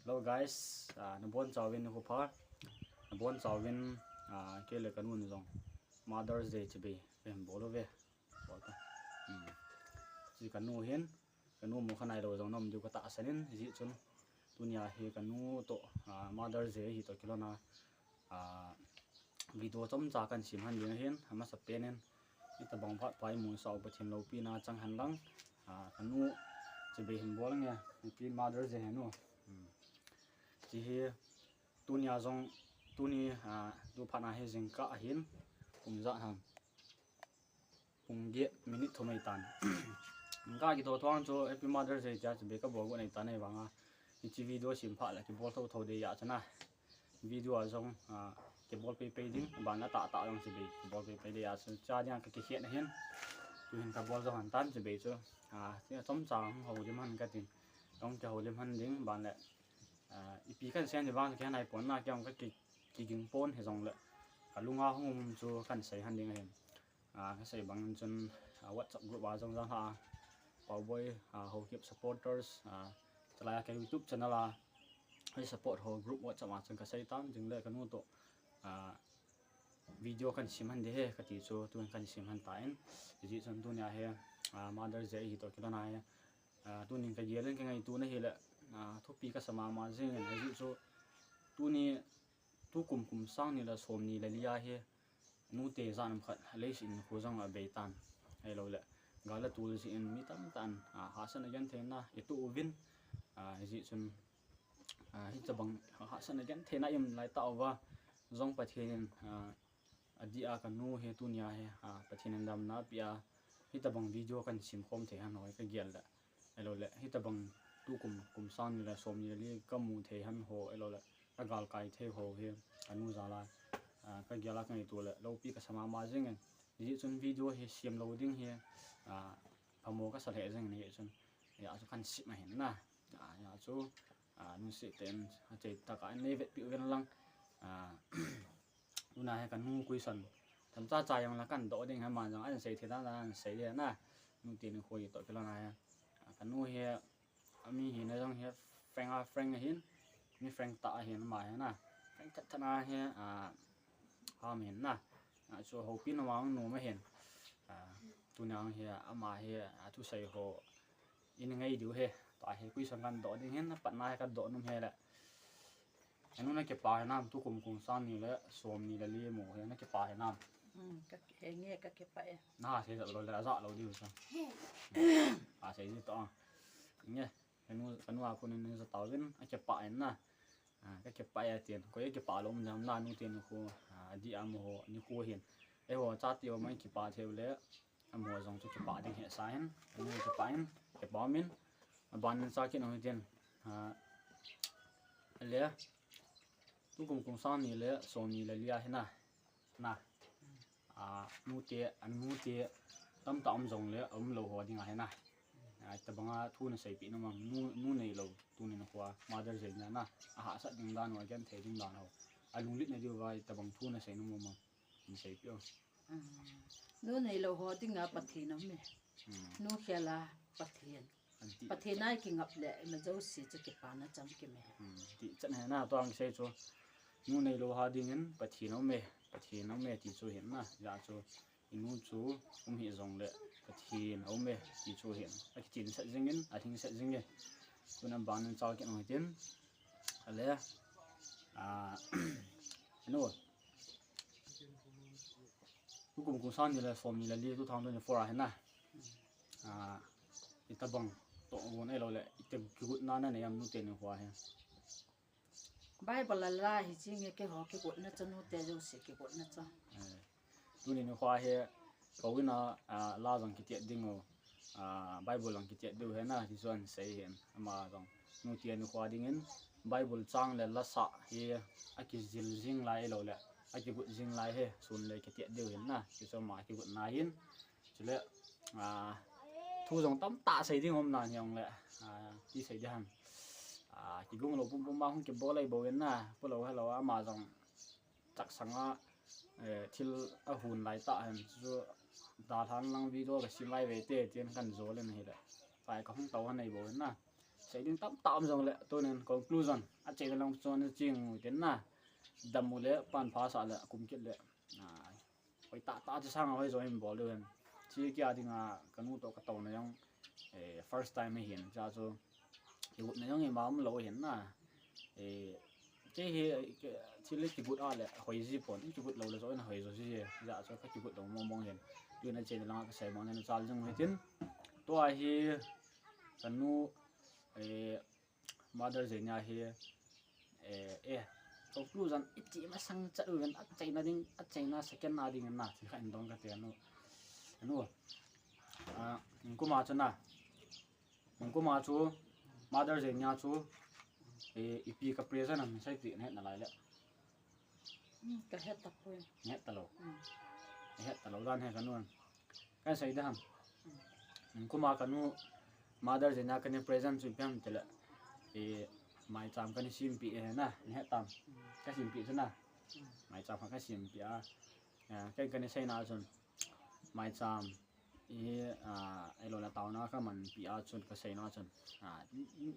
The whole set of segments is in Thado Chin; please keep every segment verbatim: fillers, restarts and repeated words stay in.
Hello guys, ah, nabonchauvin nikho pha. Nabonchauvin, ah, kei le kanu in jong Mother's Day chibai kahin bol uve. Bol ta. Hmm. Hiche kanu hin, kanu mu kha nailou jong nom diu katahsan in, hijeh chun tunia hi kanu toh, ah, Mother's Day hi toh kilhon a, ah, video chomcha kahin sem hon ding ahin, amasapen in, hitabang phat pha imusah u Pathen loupina chang hen lang, ah, kanu chibai hin bol inge, Happy Mother's Day henu. Hmm. Hiche hi, tunia jong, tuni, ah, tu phat na hi jingkah ahin, pung ijat ham. Pung get minute thum ahitan. Jingkah kitoh thon chu Happy Mother's Day tia chibai kabol got ahitan ahivanga, hiche video sem phat le kibol thouthou ding ahi chu na. Video a jong, ah, kibol peipei ding, ban le atahtah jong chibai kibol peipei ding ahi chu. Cha dinga kakikhen ahin. Tuhin kabol jou hon tan chibai chu. Ah, chomcha hung houlim hon katin. Hung kihoulim hon ding, ban le, ah, ipi kahin sei ding vang kahe naipon na, kei jong kaki, kiging pon hijongle, kalunga hung um chu kahin sei hon ding ahin. Ah, kasei bang in chun, ah, WhatsApp group a jong jong ha, Paoboi, ah, Haokip supporters, ah, chulai a ka YouTube channel a, ei support ho group WhatsApp a chun kasei tan, jingle kanu toh, ah, video kahin sem hon ding ahi kati chu, tun kahin sem hon tan, hijeh chun tunia hi, ah, Mother's Day hi toh kilhon a hi, ah, tunin kagel in kangaito na hile, ah, thupi kasa mama jing in, hijeh chu tuni tukum kum sang ni le som ni le li a hi, nute jat nam khat leiset in nikho jong abei tan. Ahilouleh, gal le tol jeh in mi tamtah in, ah, hahsatna gentheina itoh uvin, ah, hijeh chun, ah, hitabang hahsatna gentheina i um lai tah uva jong Pathen in, ah, adih a kanu hi tunia hi, ah, Pathen in damna apeh a, hitabang video kahin sem khom thei hon ho hi kagel le. Ahilouleh, hitabang tukum, kum sang ni le som ni le li kamu thei hon ho, ahilouleh, kagalkai thei ho hi, kanu jal a, ah, kagel a kangaito le, loupi kasa mama jing in. Hijeh chun video hi sem lou ding hi, ah, phamo kasa lheh jing in hijeh chun. Hijeh chun kahin sem ahin na. Ah, hijeh chun, ah, nungset tah in, achaitah a nei vetpeh uvin lang. Ah, tuna hi kanu question themcha cha jong la kahin doh ding, aman jong ahin sei thei dan dan ahin sei ding na. Nute nikho hi toh kilhon a hi. Ah, kanu hi, ami hina jong hi frank a frank ahin, mi frank tah ahin ama hi na. Frank tah tah na hi, ah, ham ahin na. Ah, chu houpi nom a hung nom ahin. Ah, tuna hi ama hi, ah, thusei ho in ngai diu ahi. Tua hi question kahin doh ding ahin, apatna hi kadoh nom ahi le. Anu, nakipah hinam, tukum kum sang ni le som ni le li mu hi, nakipah hinam? Hmm, ka, henge kakipah e. Nasei jat lou le, ajah lou diu chu. Asei ji toh. Nge, kanu, kanu a kon in ja tauvin, akipah in na. Ah, kakipah e atin. Koi akipah lou um dem, nute nikho, ah, adih a amaho nikho ahin. Eiho chate ho ma kipah thei u le, amaho jong chu kipah ding hesa ahin. Anu kipah in, kipah umin. Aban in cha kit u hitin. Ah, le, tukum kum sang ni le som ni le li a hi na. Na. Ah, nute, anute tamtah um jongle, aumlou ho dinga hi na. Ah, hitabanga thu naseipeh nom am, nu, nu neilou, tuni nikho a Mother's Day nia na. Ahahsat ding dan ho, agenthei ding dan ho, alunglhitna diuva hitabang thu nasei nom am, naseipeh o. Hmm. Nu neilou ho dinga Pathen aume. Hmm. Nu khel a Pathen. Pathen a ikingap le, ima jouse chu kipana chang kime. Hmm, ti chan hi na, tua kisei chu. Nu neilou ho dingin Pathen aume, Pathen aume ti chu hin na. Hijeh chu, inu chu um hih jongle, Pathen aume ti chu hin. Akichensah jingin, alhingset jinge. Tuna ban in cha kit u hitin. Ale, ah, anu, tukum kum sang ni le som ni le li, two thousand twenty-four a hi na. Ah, itabang tohgon ahiloule, iti kigotna nanei am nute nikho a hi? Bible a la hi jinge, keiho kigotna chu, nute jouse kigotna chu. Eh, tuni nikho a hi, kou in a, ah, la jong kitet ding u, ah, Bible jong kitet diu ahi na, ti chu ahin sei ahin, ama jong. Nute nikho a dingin, Bible chang le lasah hi, akijil jing lai ahiloule, akigot jing lai hi, sun le kitet diu ahin na, ti chu ama kigotna ahin. Chule, ah, thu jong tamtah sei ding um nan hijongle, ah, ti sei ding ham. Ah, kigong lou pumpum a hung kibol ahi bou in na, polou helou ama jong chaksang a, eh, thil ahon lai tah ahin, chu dalhan lang video kasem lai ve te, tin kahin jol in ahile. Pai kahung tou ahi bou in na. Sei ding tamtah um jongle, tunin conclusion, acheina lang chu ana ching u tin na. Dam u le, pan pha sah le, kum kit le, ah, hoitah tah chu sang a hoi jo hin bol diu hin. Chi kia dinga kanu toh katouna jong, eh, first time ahin, cha chu kigotna jong ima umlou ahin na. Eh, kei hi, eh, thil le kigot a le hoi ji pon, kigot lou le jo in hoi jo ji, ja chu kakigot lou mong mong hin. Tuin acheina langa kasei mong hin achal jing u hitin. Tua hi kanu, eh, Mother's Day nia hi, eh, eh, conclusion iti masang chat uvin, acheina ding, acheina second na ding na, thil khat in dong kate anu. Anu, ah, kum a chu na, kum a chu, Mother's Day nia chu, eh, ipi ka present ham sei ti nahet nalai le. Hmm, kahet tapoi. Nahet talou. Hmm. Nahet talou dan hi kanu. Kasei ding ham. Hmm. Kum a kanu Mother's Day nia kana present chu ipi ham tile, eh, maicham kana sempeh ahi na, nahet tam. Hmm. Kasempeh chu na. Hmm. Maicham khat kasempeh a. Ah, ken kana seina chun, maicham hi, ah, ahilou le taona kamanpeh a chun kaseina chun, ah,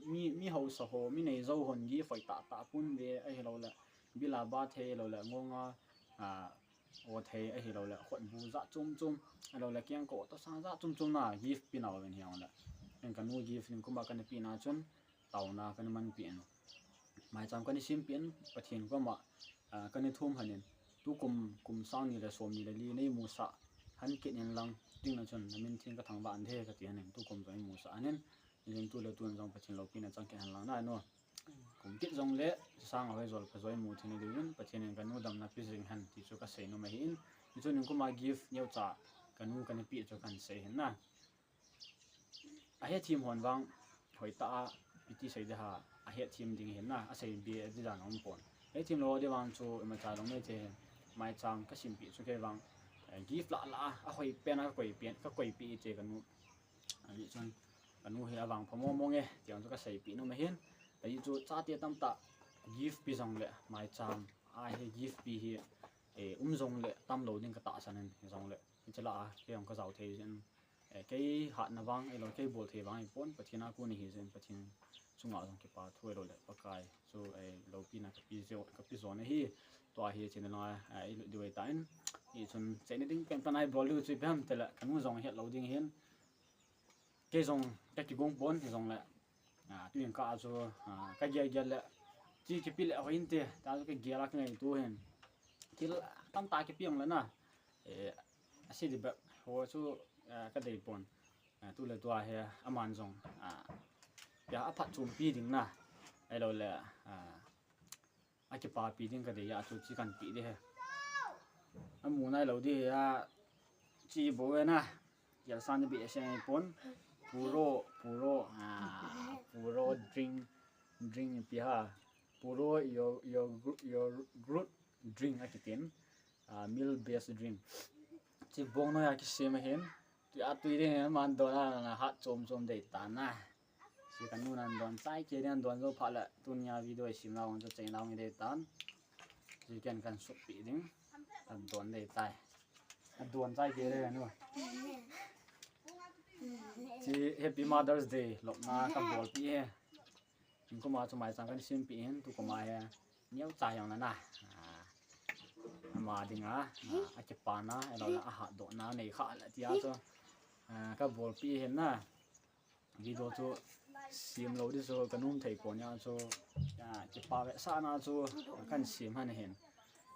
mi, mi haosa ho, mi neijou hon gift hoitah tah pun ve, ahilou le bil a ba thei, ahilou le ngong a, ah, o thei, ahilou le khutbu jat chom chom, ahilou le kengkoh toh sang jat chom chom na gift pe nauvin hijongle. Ken kanu gift kum a kana pehna chun, taona kana manpeh in, maicham kana sempeh in, Pathen koma, ah, kana thum hon in, tukum, kum sang ni le som ni le li neimusah hon kit in lang, ding na chun namin theng kathangvah in de kati hon in, tukum jong imusah hon in, ijin tu le tun jong Pathen loupina chang kit hen lang na anu. Kum kit jongle, sang a hoi jol pha jo imu thei na diu vin, Pathen in kanu damna pe jing hen ti chu kasei nom ahin, hichun kum a gift neocha kanu kana peh chu kahin sei hin na. Ahethem hon vang, hoitah a, ipi ti sei ding ham, ahethem ding ahin na, asei be ding dan aum pon. Hethem lou ding vang chu, imacha jong nei thei hin, maicham kasempeh chu kei vang, eh, gift lah lah a, ahoi pen a kakoi pen, kakoi peh e ti kanu. Ajeh chun, kanu hi avang pha mong mong e, ti jong chu kaseipeh nom ahin. Ajeh chu chate tamtah, gift pe jongle, maicham a hi gift pe hi, eh, um jongle, tamlou ding katahsan in, hijongle, hiche lah a, kei jong kajao thei jin. Eh, kei hatna vang, ahilou kei bol thei vang ahipon, Pathen a kon ahi jeh in, Pathen chunga jong kipa thu ahilou le, Pakai chu, eh, loupina kape jo, kape jo ahi, tua hi channel a, eh, ilut diu ahitan, hichun, acheina ding pen pen a ibol diu chu ipi ham tile, kanu jong hetlou ding ahin, kei jong kakigong pon, hijongle, ah, tuin ka chu, ah, kagel gel le, chi kipe le hoi inte, ta chu kagel a kangaito hin, thil tamtah kipe jongle na, eh, asei ding bep ho chu, ah, kadei pon. Ah, tu le tua hi aman jong, ah, ipi a, aphatchompi ding na, ahilou le, ah, akipapi ding kadei a chu chi kahin pe ding ahi. Amu nailou ding ahi a, chi bou ve na, gelsan ding behseh ahipon, Puro, Puro, ah, Puro drink, drink ipi ham, Puro yo, yo, yogurt drink akitin, ah, milk based drink. Chi bong noiya kisem ahin. Tui a tui ding ahin, aman don a, ahat chom chom dei tan a. Chi kanun ahin don chai kei ding, ahin don jou phat le, tunia video isim nau chu chai nau nge dei tan. Chi ken kahin sutpi ding. Ahin don dei tai. Ahin don chai kei ding anu. Chi Happy Mother's Day lopna kabolpi e. Kum a chu maicham kana sempeh in, tukum a hi neocha jong nana, ah, ama dinga, ah, akipana, ahilou le ahatdohna nei kha le tia chu, ah, kabolpi ahin na. Video chu semlou ding chu kanom thei pon a chu, ah, kipa vetsahna chu kahin sem hon ahin.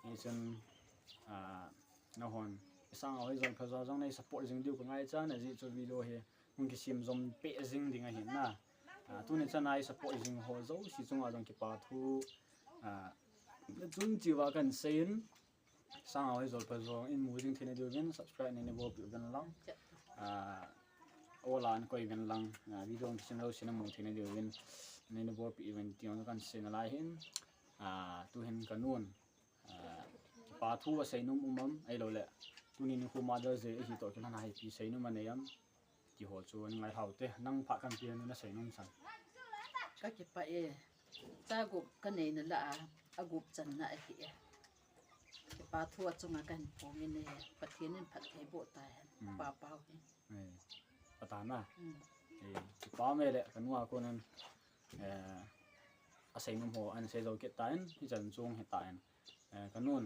Hichun, ah, nahon, isang a hoi jol pha jol jong nei support jing diu kangaichan, ajeh chu video hi hung kisem jom peh jing ding ahin na. Ah, tuni chan a i support jing ho jouse chunga jong kipa thu, ah, nachung cheh uva kahin seiyin, isang a hoi jol pha jol in mu jing theina diuvin subscribe neina bolpeh uvin lang. Ah, all a nakoi uvin lang, ah, video hung kisem jouse namu theina diuvin neina bolpeh uvin ti jong kahin sei nalai ahin. Ah, tuhin kanun, ah, kipa thu asei nom um am, ahilou le, tuni nikho Mother's Day ahi toh kilhon a ipi sei nom anei am, ti ho chu ana ngai hao te, nang phat kahin pe nu nasei nom chan. Kakipah e, cha gup kanei na lah a, agup channa ahi e. Kipa thu achunga kahin phongin e, Pathen in phatthei boh tahen, Hmm. Pa Pau hin. Eh, pha tan a. Hmm. Eh, kipa me le, kanu a konin, asei nom ho ana sei jou kit tan, hichan chung hitan. Eh, kanun,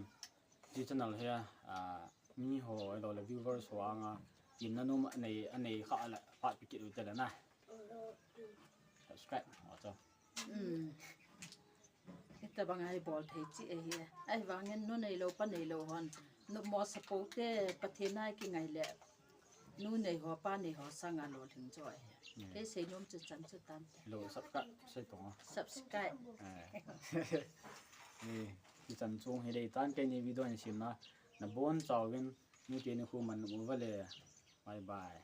hiche channel hi, ah, mi ho, ahilou le viewers ho anga, temna nom anei, anei kha le, phat pe kit u te le na. Subscribe, aw cho. Hmm. Hitabang a hi bol thei cheh ahi. Ahivangin nu neilou, pa neilou hon. Nopmo sapote, Pathen a kingai le. Nu nei ho, pa nei ho sanga lolhing jo ahi. Hmm. Kei sei nom chu chan chu tante. Lo subscribe, sei tong a. Subscribe. Eh. Ni, hichan chung hi dei tan keini video hin simna. Nabon chauvin, nute nikho man nom uva le. Bye bye.